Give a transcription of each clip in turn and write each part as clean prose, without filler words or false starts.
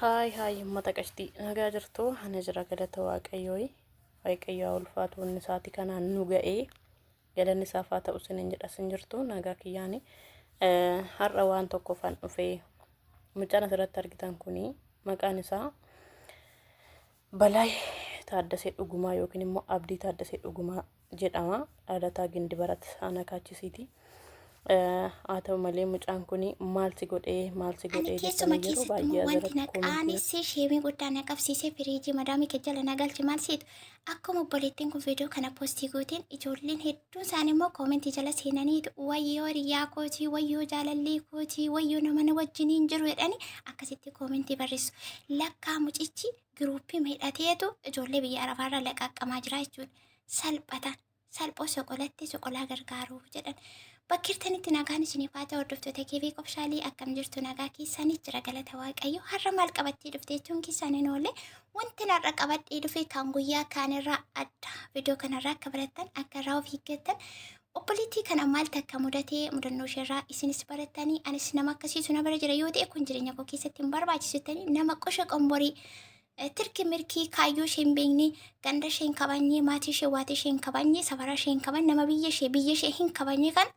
Haay haay, uummata qashtii, nagaa jirtu? Ana jira, galata Waaqayyooyi. Waaqayyo haa ulfaatu, inni isaati kanaan nu ga'ee galanni isaaf haa ta'u isiniin jedha. Isin jirtu nagaa kiyyaani. Har'a waan tokkoffan dhufee, mucaan asirratti argitan kuni maqaan isaa Balaay Taaddasee Dhugumaa yookiin immoo Abdii Taaddasee Dhugumaa jedhama. Dhalataa Gindibarat aanaa Kaachisiiti. Haa ta'u malee mucaan kun maal si godhee, maal si Ani godhee keessuma jettanii yeroo keessatti immoo baay'ee wanti asirratti na koomentii qaanessee sheemii guddaa na qabsiisee firiijii madaamii kee jala na galche maal seetu? Akkuma obboleettiin kun viidiyoo kana postii gooteen, ijoolleen hedduun isaanii immoo koomentii jala seenaniitu "Wayyoo hiriyaa kootii, wayyoo jaalallii kootii, wayyoo nama na wajjiniin jiru" jedhanii akkasitti koomentii barreessu. Lakkaa mucichi giruuppii hidhateetu ijoollee biyya Arabaarraa laqaqqamaa jira jechuudha. Salphata salphoo soqolatti soqolaa gargaaru jedhan. Bakka jirtanitti nagaan isiniif haa ta'u, hordoftoota keevii qofshaalii. Akkam jirtu? Nagaa keessanii? Jira, galata Waaqayyo. Har'a maal qabattee dhufte jechuun keessaan hin oolle. Wanti har'a qabadhee dhufe kan guyyaa kaanirraa adda. Viidiyoo kanarraa akka barattan, akka irraa of eeggattan, obboleettii kana maal takka mudatee, mudannoo isheerraa isinis barattanii, anis nama akkasiitu na bira jira yoo ta'e kun jireenya koo keessatti hin barbaachisu jettanii, nama qosha qomborii tirki mirkii kaayyoo ishee hin beekne, ganda ishee hin kabajne, maatii ishee, waatii ishee hin kabajne, safara ishee hin kabajne, nama biyya ishee hin kabajne kan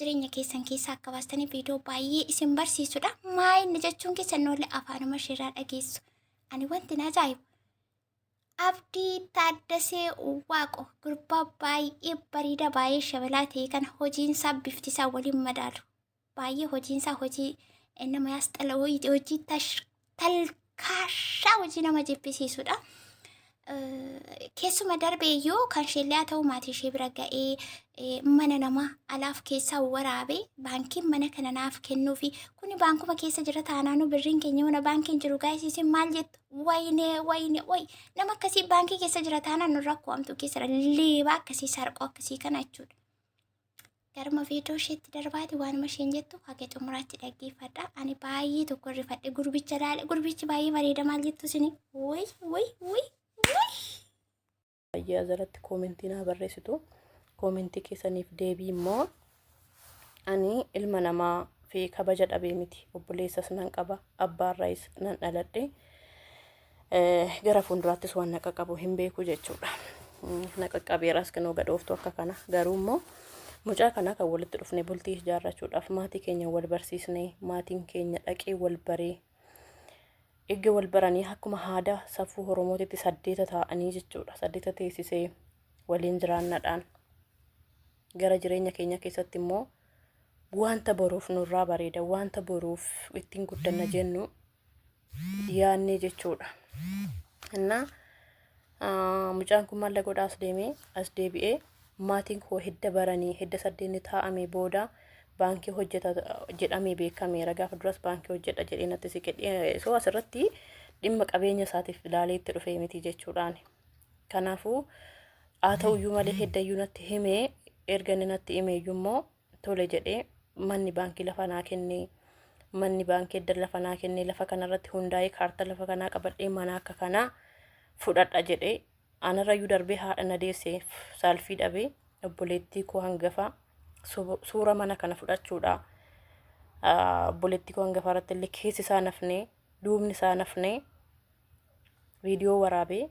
jireenya keessan keessaa akka baastanii viidiyoo baay'ee isin barsiisudha. Maa inni jechuun keessan noolle afaanuma isheerraa dhageessu. Ani wanti na ajaa'ibu, Abdii Taaddasee Waaqo gurbaa baay'ee bareedaa, baay'ee shabalaa ta'e kana hojiinsaa bifti isaa waliin madaalu. Baay'ee hojiinsaa hojii nama yaasxala, hojii talkaashaa, hojii nama jibbisiisudha. Keessuma darbe iyyuu kan isheellee haa ta'u maatii ishee bira ga'ee mana namaa alaaf keessaa waraabee baankiin mana kana naaf kennuufi kuni baankuma keessa jira taanaanuu birriin keenya mana baankiin jiru gaa'isiisin maal jettu? Wayinee, wayine, way, nama akkasii baankii keessa jira taanaan nu rakkoo hamtuu keessa jira, leebaa akkasii, sarqoo akkasii kana jechuudha. Garuma viidiyoo isheetti darbaati waanuma isheen jettu haga xumuraatti dhaggeeffadha. Ani baay'ee tokko rifadhe gurbicha ilaale. Gurbichi baay'ee bareeda, maal jettu isini? Way, way, way, way! Baay'ee asirratti koomentii naa barreessitu. Koomentii keessaniif deebii immoo, ani ilma namaa fi kabaja dhabee miti. Obboleessas nan qaba. Abbaarraayis nan dhaladhe. Gara fuulduraattis waan na qaqqabu hin beeku jechuudha. Na qaqqabeeras kinoo gadhooftu akka kana. Garuu immoo mucaa kana kan walitti dhufne bultii ijaarrachuudhaaf, maatii keenya wal barsiisnee, maatiin keenya dhaqee wal baree, erga wal baranii akkuma aadaa safuu Oromootitti saddeeta taa'anii jechuudha. Saddeeta teessisee waliin jiraannadhaan gara jireenya keenya keessatti immoo wanta boruuf nurraa bareeda, wanta boruuf ittiin guddanna jennu yaannee jechuudha. Innaa mucaan kun maal godhaa as deemee as deebi'ee, maatiin koo hidda baranii hidda saddeenni taa'amee booda baankii hojjeta jedhamee beekameera. Gaafa duras baankii hojjedha jedhee natti siqe. So asirratti dhimma qabeenya isaatiif ilaalee itti dhufee miti jechuudhaan. Kanaafuu haa ta'uyyuu malee heddayyuu natti himee, erga inni natti himeeyyuu immoo tole jedhee, manni baankii lafa naa kennee, manni baankii edda lafa naa kennee, lafa kanarratti hundaa'ee kaartaa lafa kanaa qabadhee mana akka kanaa fudhadha jedhee, anarrayyuu darbee haadha na deesseef saalfii dhabee, obboleettii koo hangafaa suura mana kana fudhachuudha. Obboleettii koo hangafaa irratti illee keessi isaa nafnee, duubni isaa nafnee, viidiyoo waraabee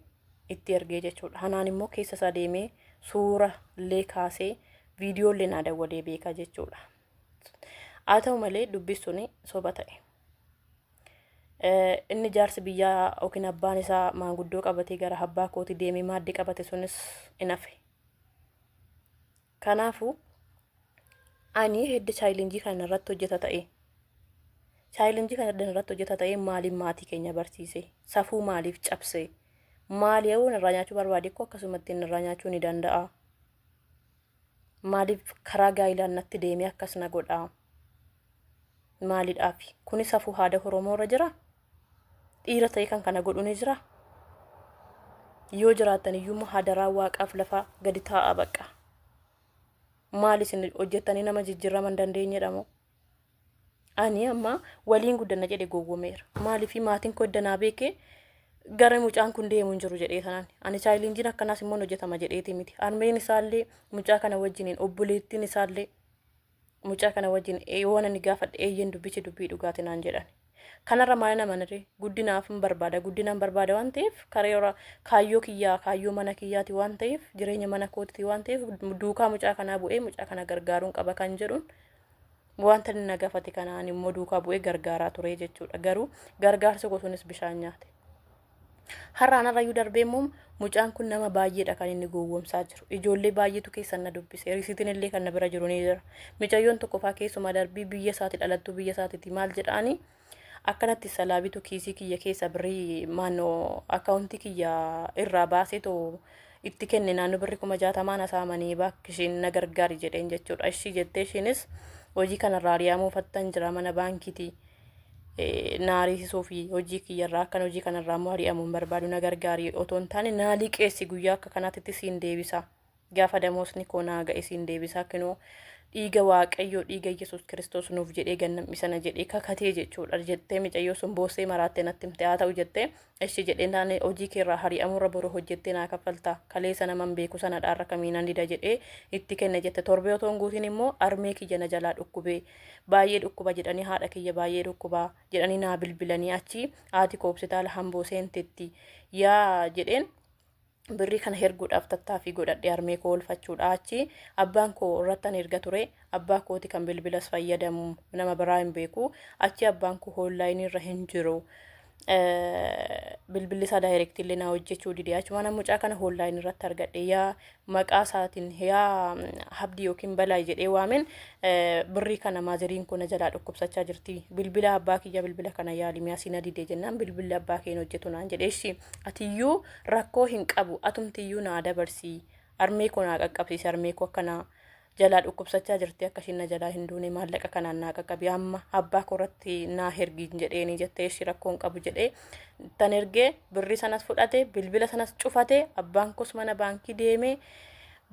itti ergee jechuudha. Hanaan immoo keessa isaa deemee suura illee kaasee viidiyoo illee naa dawwalee beekaa jechuudha. Haa ta'u malee dubbi suni soba ta'e. Inni jaarsi biyyaa yookiin abbaan isaa maanguddoo qabatee gara abbaa kootii deemee maaddii qabate sunis hin hafe. Kanaafuu ani hedda challenge kana irratti hojjeta ta'e, challenge kana irratti hojjeta ta'e, maaliif maatii keenya barsiise? Safuu maaliif cabse? Maali yoo irraa nyaachuu barbaade koo akkasumatti inni irraa nyaachuu ni danda'a. Maaliif karaa gaa'ilaan natti deemee akkas na godhaa? Maaliidhaaf? Kuni safuu haada Oromoo irra jira? Dhiira ta'e kan kana godhu ni jira? Yoo jiraattan iyyuu immoo hadaraa Waaqaaf lafa gadi taa'aa bakka. Maal isin hojjettanii nama jijjiirama hin dandeenyedha moo? Ani amma waliin guddanna jedhe gowwomeera. Maaliif maatiin koo edda naa beekee gara mucaan kun deemu hin jiru jedhee sanaan. Ani challengeiin akkanaas immoo hojjetama jedheeti miti. Harmeen isaallee mucaa kana wajjiniin, obboleettiin isaallee mucaa kana wajjin yoo ani gaafadhe, "Eeyyeen, dubbichi dubbii dhugaati" naan jedhan. Kanarra maal nama nare guddinaaf hin barbaada guddinaan barbaada waan ta'eef karoora kaayyoo kiyyaa kaayyoo mana kiyyaati waan ta'eef jireenya mana kootiiti waan ta'eef duukaa mucaa kanaa bu'ee mucaa kana gargaaruun qaba kan jedhuun wanta inni na gaafate kanaan immoo duukaa bu'ee gargaaraa ture jechuudha. Garuu gargaarsi koo sunis bishaan nyaate. Har'a anarrayyuu darbee immoo mucaan kun nama baay'eedha kan inni gowwoomsaa jiru. Ijoollee baay'eetu keessan na dubbise. Risiitiin illee kan na bira jiru ni jira. Mucayyoon tokko faa keessumaa darbii biyya isaati dhalattuu biyya isaatiiti maal jedhaani akkanatti salaabitu kiisii kiyya keessa birrii maannoo akkaawuntii kiyya irraa baasee too itti kenne naannoo birrii 60,000 na saamanii bakki ishiin na gargaari jedheen jechuudha. Ishii jettee ishiinis hojii kanarraa ari'amuu fattan jira mana baankiitii. Na ariisisuu fi hojii kiyyarraa akkan hojii kanarraa immoo ari'amu hin barbaadu na gargaari otoo hin taane naa liqeessi guyyaa akka kanaatitti siin deebisa gaafa damoosni koo naa ga'e siin deebisa kinoo dhiiga waaqayyoo dhiiga Yesuus Kiristoos nuuf jedhee gannam'i sana jedhee kakatee jechuudha jettee micayyoo sun boossee maraattee natti himte haa ta'u jettee Eshi jedhee taane hojii keerraa hari'amurra boru hojjettee naa kaffalta kaleessa naman beeku sana dhaarra kamiinan dida jedhee itti kenne jette torbee otoo hin guutin immoo armee kiyya na jalaa dhukkubee baay'ee dhukkuba jedhanii haadha kiyya baay'ee dhukkuba jedhanii naa bilbilanii achi haati koo hospitaala hamboo seentetti yaa jedheen birrii kana herguudhaaf tattaaffii godhadhe harmee koo oolfachuudha achi abbaan koo irrattan erga ture abbaa kooti kan bilbilas fayyadamu nama biraa hin beeku achi abbaan koo hoonlaayinii irra hin jiru bilbilli isaa daayirektii illee naa hojjechuu dide achumaan mucaa kana hoonlaayinii irratti argadhe yaa maqaa isaatiin yaa habdii yookiin balaay jedhee waamen birrii kana maazeriin koo na jalaa dhukkubsachaa jirti bilbila abbaa kiyya bilbila kana yaali mi'asii na dide jennaan bilbilli abbaa kee hin hojjetu naan jedhe ishii atiyyuu rakkoo hin qabu atumtiyyuu naa dabarsii armee koo naa qaqqabsiisi armee koo akka naa jalaa dhukkubsachaa jirti akka ishiin na jalaa hin duune maallaqa kanaan naa qaqqabi amma abbaa koo irratti naa hergiin jedheeni jettee ishii rakkoo hin qabu jedhee tan ergee birrii sanas fudhate bilbila sanas cufate abbaan koos mana baankii deemee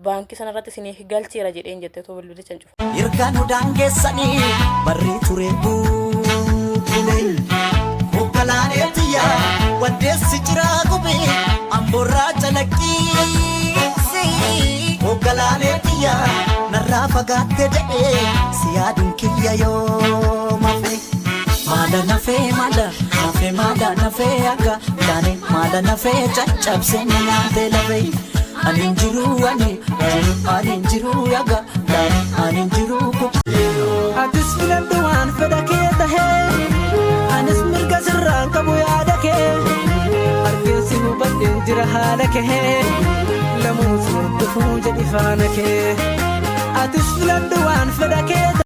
baankii sanarratti isiniif galcheera jedheen jette otoo bilbilicha hin cufatin. Erga nu daangeessanii barri ture bubbule. Hoggalaalee tiyya waddeessi jiraa gube amboorraa calaqqiisi. Hoggalaalee tiyya narraa fagaatte jedhee si yaaduun kiyya yoo mafe. Maala nafee maala nafee maala nafee akka taane maala nafee caccabsee na nyaatee lafee. Ani hin jiru ani jiru ani hin jiru yaga taane ani hin jiru ku. Atis filadhu waan fedha kee tahee anis mirga sirraan qabu yaada kee argeen si hubadheen jira haala kee lamuu si hordofuu jedhi faana kee atis filadhu waan fedha kee.